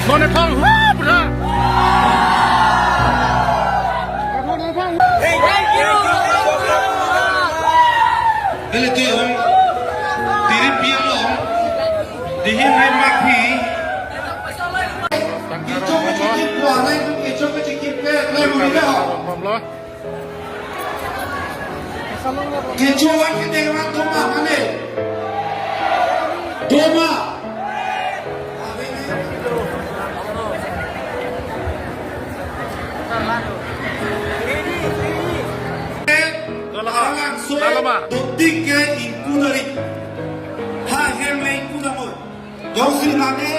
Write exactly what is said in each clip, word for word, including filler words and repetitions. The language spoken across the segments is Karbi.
Kone thong, ha, bra. Ele te hong, diri pialo, dihin hai makhi. Kichok kichik kuarai, kichok kichik ke, lai muri ho. Kecho-an kedeng rat doma mane? Doma. Halangso dotik ke ingkoi tari. Ha hem le ingkoi tari. Jongsi nane,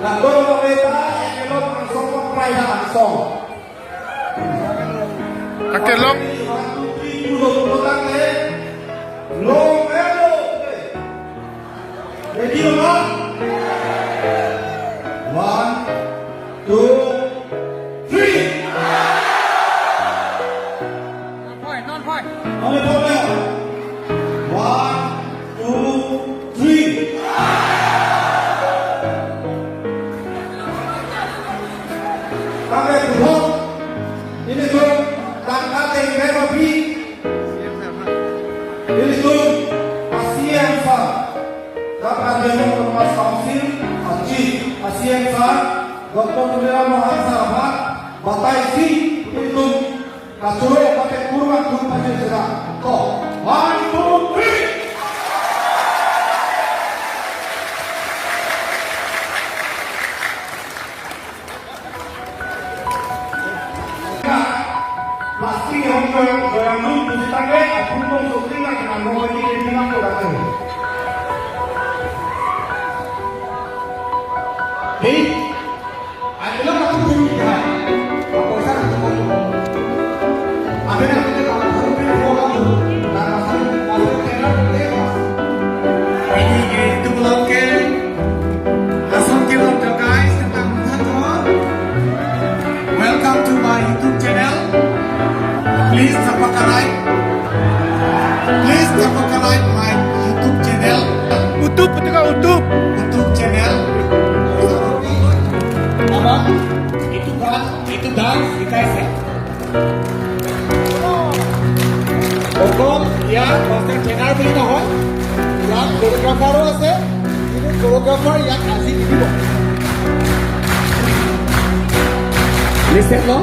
nangdo beta, elok angsong, prai angsong. Akelok. Ready, one, two, three. Non point, non point. Only point. One, two, three. Kami puhok. Ilitum, tangka tengge kopi. Ilitum, A C M sir. Karbi Anglong Autonomous Council, a chief, A C M sir, Doctor Tuliram Ronghang sir aphan, batai si, ilitum, kachoro, mate kurma, kurma, jera. To, one, two, three. Plastic ahormu joyang lun pusi tangke, aphun tong sokri na kena mo ini ini na ko lagi. Hei, ayo lah aku pun kita. Apa saya nak tahu? Apa nak kita tahu? Baru kita tahu kamu. Dan masuk masuk channel kita. Ini itu belum ke. Lason ke long jok guys, tentang muthan to. Welcome to my YouTube channel. Please subscribe. Please subscribe my YouTube channel. Utup, utup, utup. YouTube channel. Apa? Itu kan, itu dance, kita sih. অকল ইয়াত master trainer বুলি নহয়, ইয়াত কোৰিঅগ্ৰাফাৰো আছে। কিন্তু কোৰিঅগ্ৰাফাৰ ইয়াত আজি নিদিব। Listen, no?